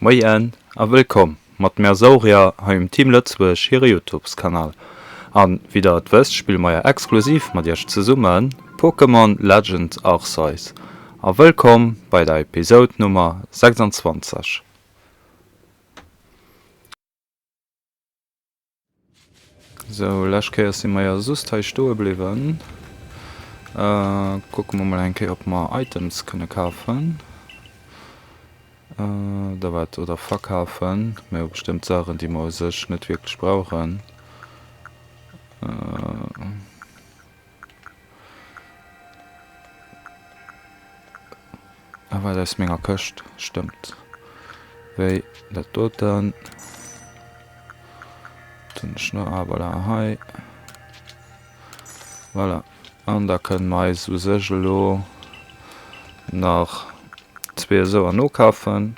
Moien a wëllkomm mat mär Saurier hei um Team Lëtzebuerg hire Youtubes Kanal. An wéi der et wësst spille mer ja exklusiv mat iech zesummen Pokémon Legends Arceus. A wëllkomm bei der Episode Nummer 26. Sou, lescht Kéier si mer jo just hei stoe bliwwen. Kucke mer mol eng Kéier, ob mer Items kënne kafen. Oder wat, oder verkafen. Mir hu bestëmmt Saachen, déi mer u sech net wierklech brauchen. A wat aus menger Këscht stëmmt. Wéi dat doten. Wat hunn ech nach? Ah voilà, hei. Voilà. An da kënne mer eis u sech elo nach zwee esouer nokafen.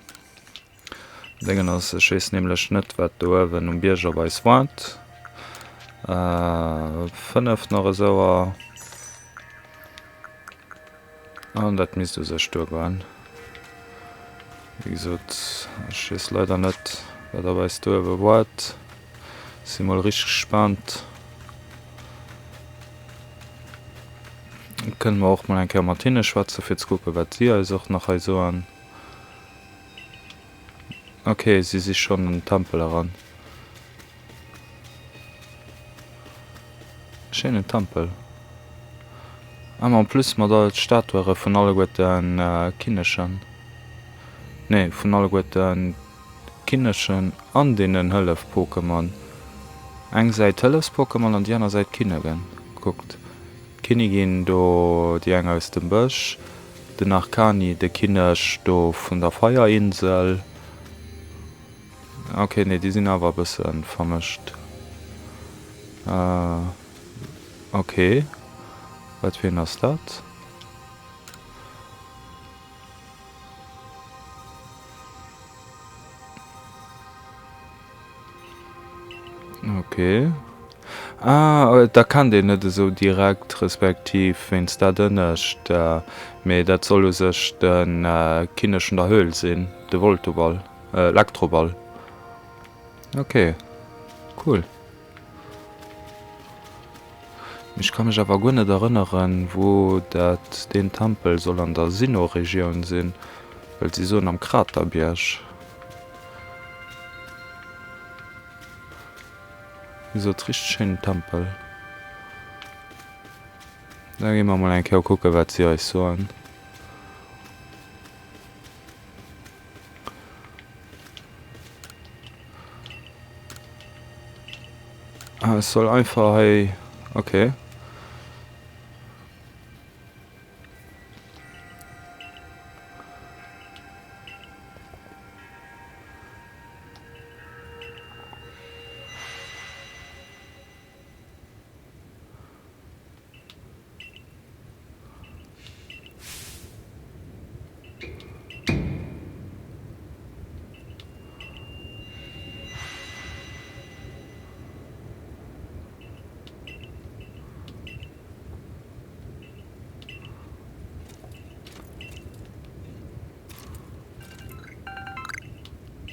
Déngen ass, ech weess nämlech net wat do uewen um Bierg op eis waart. 5 nach esouer. An dat misst u sech duergoen. Wéi gesot, ech weess leider net wat op eis do uewe waart. Si mol richteg gespaant. Kënne mer och mol eng Kéier mat hinne schwätze fir ze kucke wat si eis och nach hei soen. Ok, si si schonn an den Tempel eran. Schéinen Tempel. An en plus mat all d'Statuere vun alleguerten Kinnegen, nee vun alleguerten Kinnegen an deenen Hëllef-Pokémon. Eng Säit Hëllefs-Pokémon an déi aner Säit Kinnegen. Kuckt. D'Kinnigin do, déi eng aus dem Bësch, den Arkani, de Kinneg do vun der Feierinsel. Ok, nee, déi sinn awer e bësse vermëscht. Ok, wat fir een ass dat? Ok. Ah, et erkennt een net esou direkt, respektiv wéinst dat ënnescht, mee dat soll u sech de Kinneg vun der Höhl sinn, de Voltoball, Elektroball. Ok, cool. Ech ka mech awer guer net erënneren, wou dat deen Tempel soll an der Sinnoh-Regioun sinn, well si soen am Kraterbierg. Wéi gesot, richteg schéinen Tempel. Da gi mer mol eng Kéier kucken, wat si eis soen. Ah, ech soll einfach hei... Okay.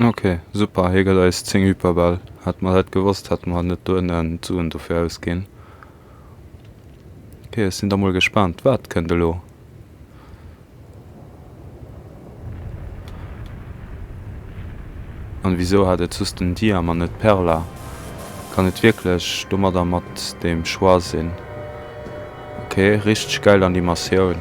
Ok, super, hie gëtt eis 10 Hyperbäll. Hätte mer dat gewosst, hätte mer net do ënnen d'Suen dofir ausginn. Ok, ech sinn da mol gespaant, wat kënnt elo? An wisou hat et soss den Diam an net d'Perla? Kann et wierklech domadder mat dem Choix sinn? Ok, richteg geil Animatioun.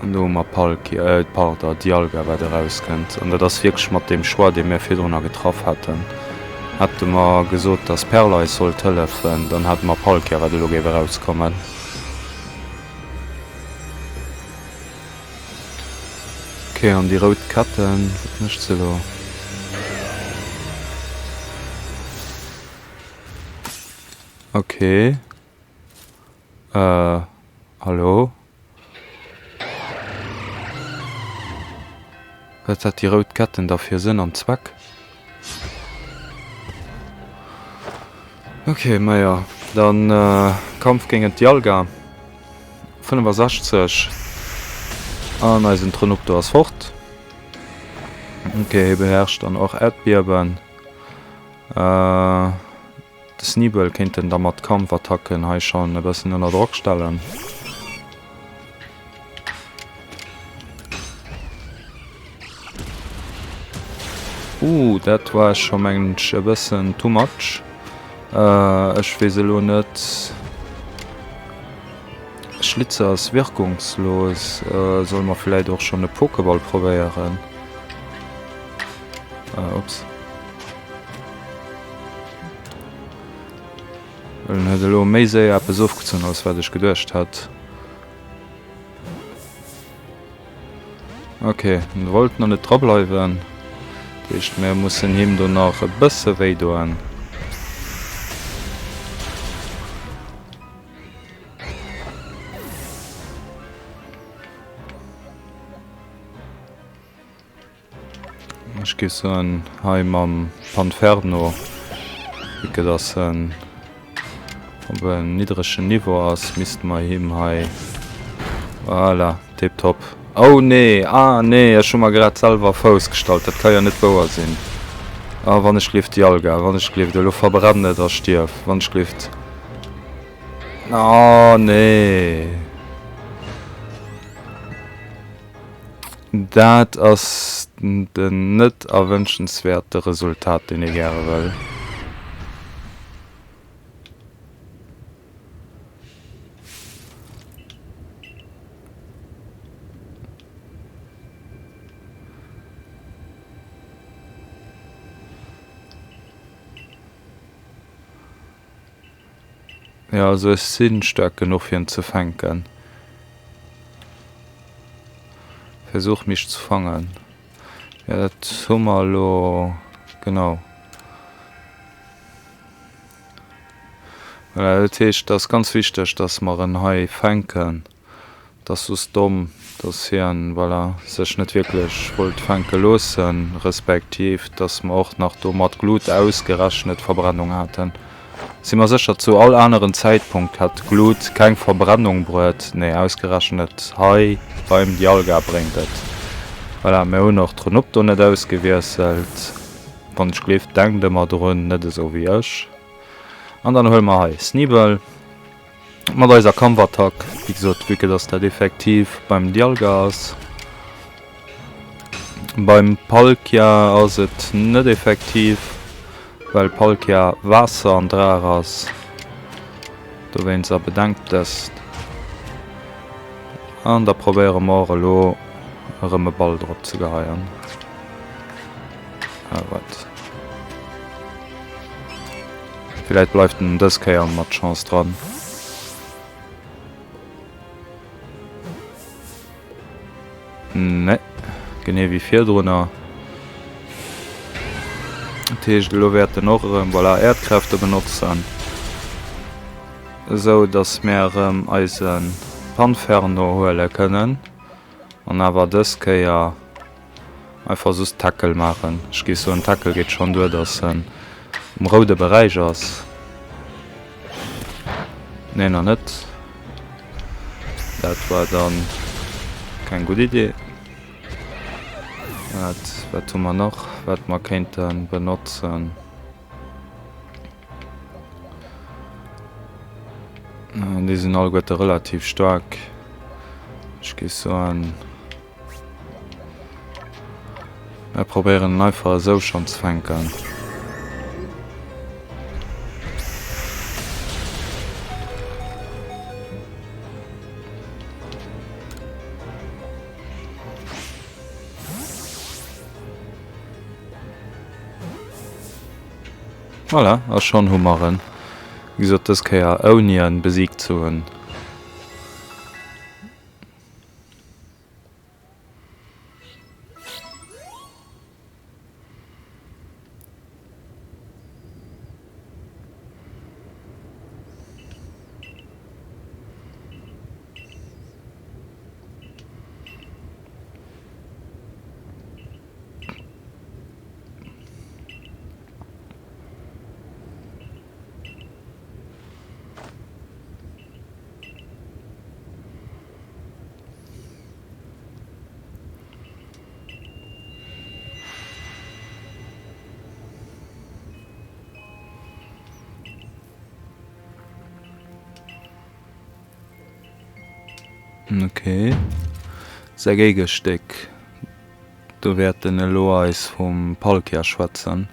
An do hu mer Palkia, äh pardon, Dialga wat erauskënnt. An dat ass wierklech mat deem Choix dee mir virdrunner getraff haten. Hätte mer gesot, dass Perl eis sollt hëllefen, dann hate mer Palkia wat elo géif erauskommen. Ok, an déi rout Ketten, wat mécht se elo? Ok, äh, hallo? Wat hat déi rout Ketten da fir Sënn an Zweck? Ok, majo, dann Kampf géinget Dialga. 65. An eisen Tronupto ass fort. Ok, hie beherrscht dann och Äerdbiewen. De Sneebel kéint en da mat Kampfattacken hei schonn e bëssen ënner Drock stellen. Ooh, dat war scho mengen ech e bëssen too much. Ech weess elo net. Schlitzer ass wirkungslos. Solle mer vläit och schonn e Pokéball probéieren? Ups. Well en huet elo méi séier eppes ofgezunn als wat ech geduecht hat. Ok, en wollt nach net dra bleiwen. Dat heescht mir mussen him do nach e bësse wéi doen. Ech géif soen, hei mam Panferno, vue que dass en op en niddregen Niveau ass, misste mer him hei, voilà, tiptop. Oh nee, ah nee, ech hu mer grad selwer Fouss gestallt, dat ka jo net wouer sinn. Ah, wann ech gleeft, Dialga, wann ech gleeft, elo verbrenn net a stierf, wann ech gleeft. Oh nee. Dat ass den net erwënschenswäerte Resultat, deen ee gäre wëll. Jo, also ech sinn staark genuch fir en ze fänken. Versuch mich zu fangen. Jo, dat hu mer elo, genau. Voilà, dat heescht, et ass ganz wichteg, dass mer en hei fänken. Et ass soss domm, dass hien, voilà, sech net wierklech wollt fänke loossen, respektiv dass mer och nach do mat Glut ausgerechnet Verbrennung haten. Si mer sécher, zu all aneren Zäitpunkt hätt Glut keng Verbrennung bruet, nee, ausgerechnet hei beim Dialga bréngt et. Voilà, mir hunn och d'Renupto net ausgewiesselt. Wann ech gleeft, denkt ëmmer drun, net esou wéi ech. An dann huele mer hei Sneebel. Mat eiser Kampfattack, wéi gesot, vue que dass dat effektiv beim Dialga ass. Beim Palkia ass et net effektiv, well Palkia Waasser an Draach ass. Dowéinst a bedenkt dëst. An da probéiere mer och elo erëm e Ball drop ze geheien. Ah, wat? Villäit bleift en dës Kéier mat Chance dran. Nee, genee wéi virdrunner. Dat heescht, elo wäert en och erëm, voilà, Äerdkräfte benotzen. Esou dass mär erëm eise Panferno huele kënnen. An awer dës Kéier Einfach soss Tackle maachen. Ech géif soen Tackle geet schonn duer, dass en um roude Beräich ass. Nee, nach net. Dat war dann keng gutt Idee. Wat, wat hu mer nach, wat mer kéinte benotzen? Déi sinn alleguerte relativ staark. Ech géif soen. Mir probéieren en einfach esou schon ze fänken. Voilà, a schon hu mer en. Wéi gesot, dës Kéier ouni en besiegt ze hunn. Ok. Säi Géigestéck. Do wäert en elo eis vum Palkia schwätzen.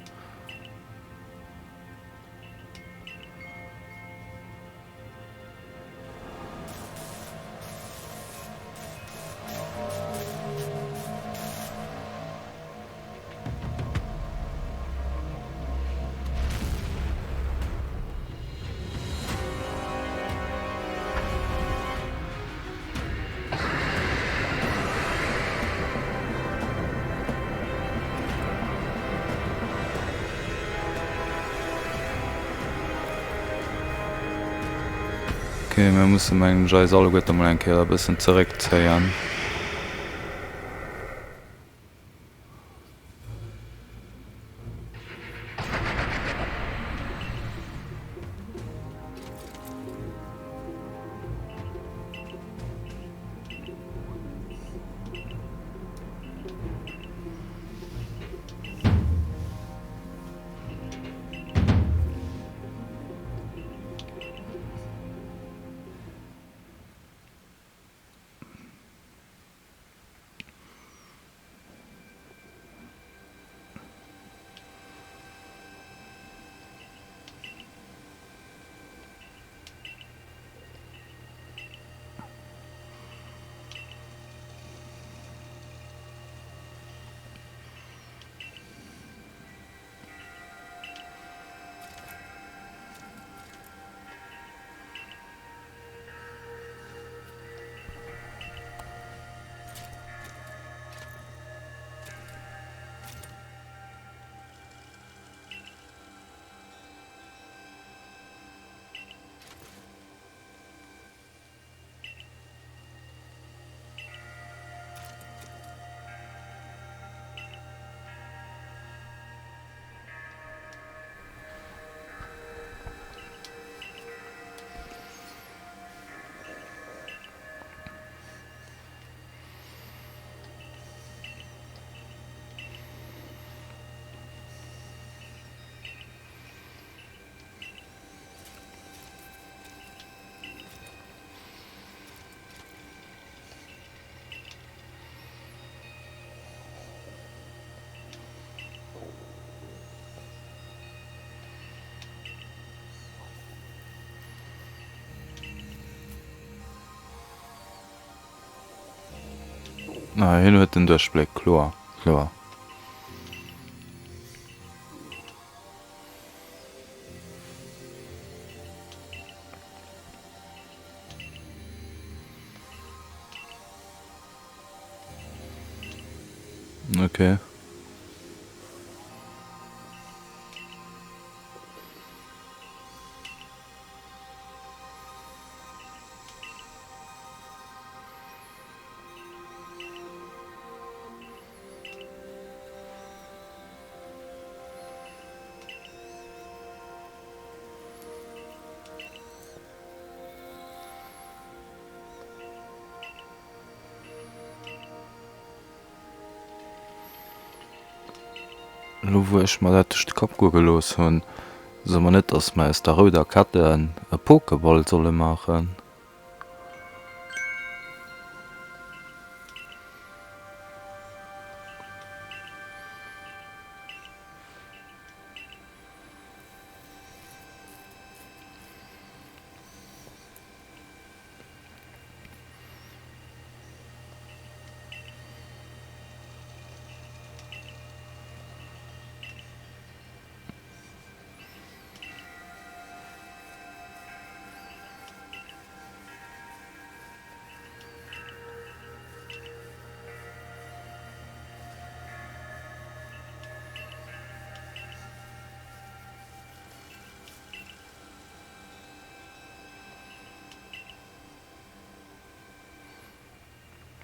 Ok, mir musse mengen ech eis alleguerte mol eng Kéier e bëssen zeréckzéien. Ah, hien huet den Duerchbléck, kloer, kloer. Okay. Elo wou ech mer dat duerch de Kapp goe gelooss hunn, soe mer net, dass mer aus der rouder Kette e Pokéball solle maachen?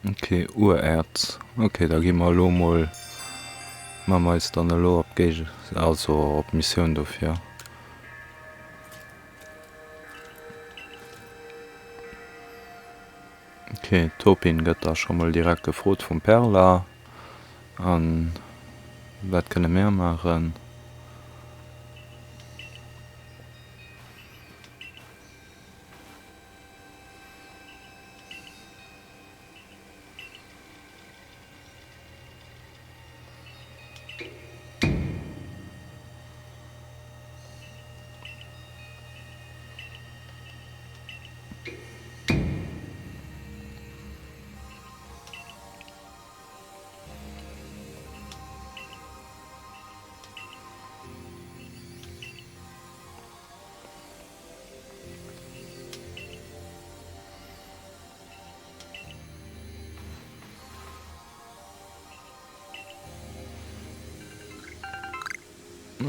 Ok, Uräerz. Ok, da gi mer elo mol, maache mer eis dann elo op d'Géige, also op d'Missioun dofir. Ok, Topin gëtt da scho mol direkt gefrot vum Perla. An wat kënne mär maachen?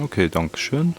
Ok, dankeschön.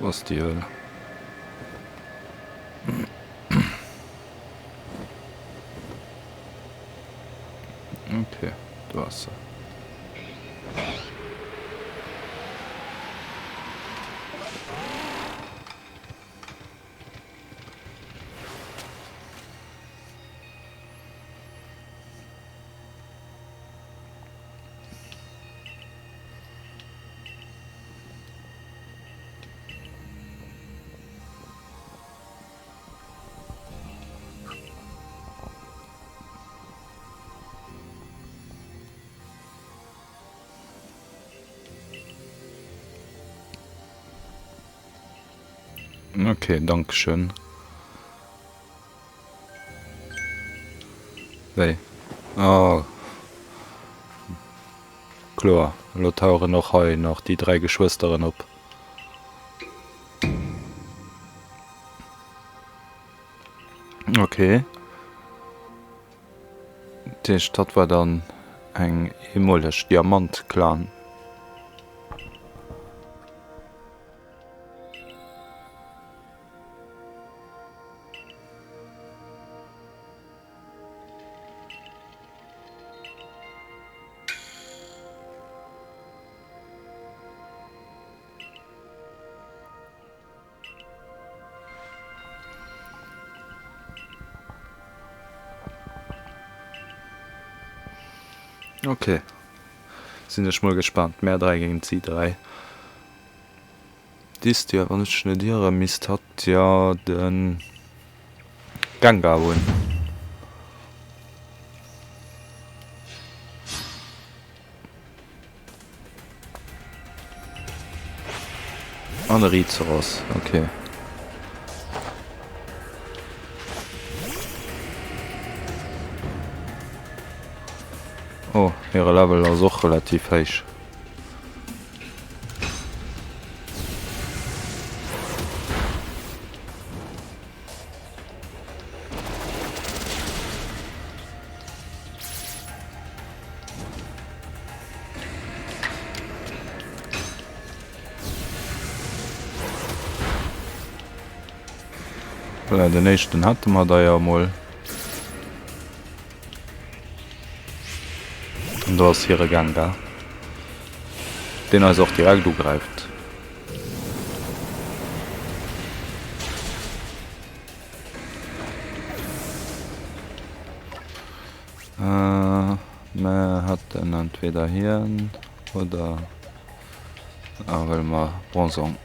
Wo ass déi Höhl? Okay, do ass se. Okay, dankeschön. Wéi? Oh. Kloer, elo tauchen och hei nach déi 3 Geschwësteren op. Ok. Dat heescht, hatt war dann eng eemoleg Diamant-Clan. Ok, sinn ech mol gespannt. Mär 3 géint si 3. Dist jo, wann ech net ieren, misst hatt jo de Gengar hunn. An e Rizeros, ok. Oh, hire Level ass och relativ héich. Voilà, den éischten hate mer da jo emol. An do ass hire Gengar, deen eis och direkt ugräift. Mer hätten entweder hien oder ah, huele mer Bronzong.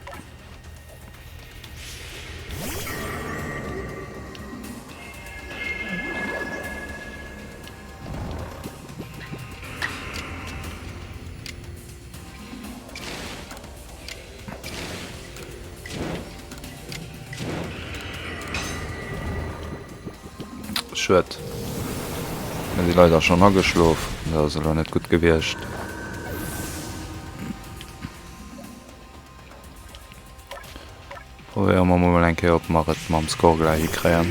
Schued. Mir si leider schonn ageschlof, dat ass elo net gutt gewiescht. Probéiere mer mol eng Kéier, ob mer et mam Skorgla hikréien.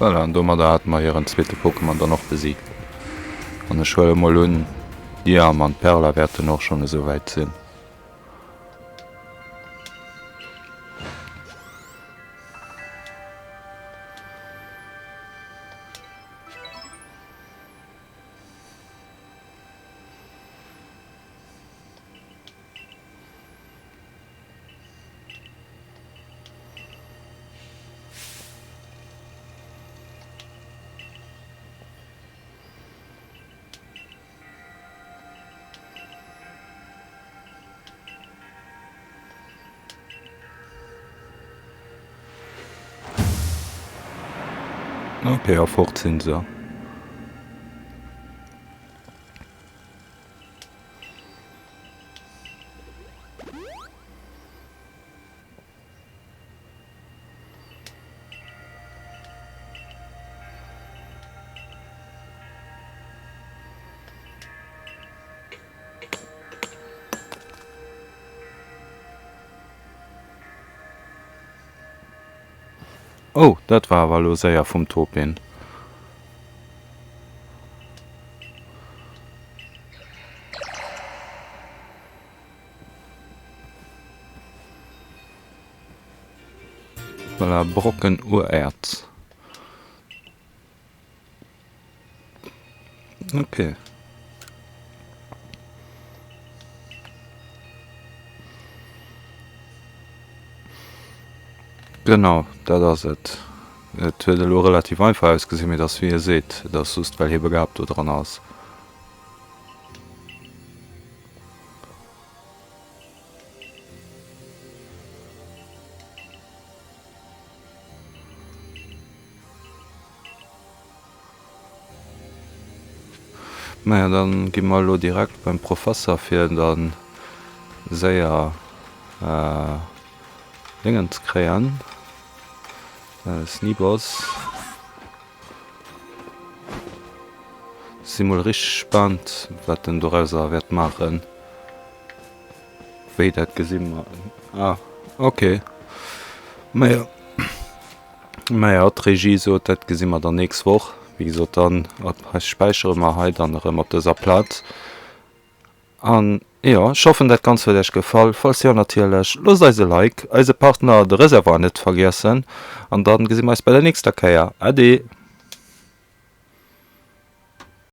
Voilà, an domadder hate mer hiren zweete Pokémon dann och besiegt. An ech huele mol un, d'Diam an d'Perla wäerten och schonn esou wäit sinn. Ok, a fort sinn se. Oh, dat war awer elo séier vum Topin. Voilà, Brocken Uräerz. Ok. Genau, dat ass et. Et huet elo relativ einfach ausgesinn, mee et ass wéi e seet, et ass just well hie begabt do dran ass. Maja, dann gi mer elo direkt beim Professer fir dann séier Déngen ze kréien. Sneebos. Si mol richteg gespaant wat en dorauser wäert maachen. Wéi dat gesi mer. Ah ok. Maja. Maja d'Regie sot dat gesi mer dann nächst Woch. Wéi gesot dann späichere mer hei dann erëm op dëser Plaz. An jo, ech hoffen dat Ganzt huet Iech gefall. Falls jo natierlech, loosst eis e Like, eise Partner de Reservoir net vergiessen an dann gesi mer eis bei der nächster Kéier. Ade!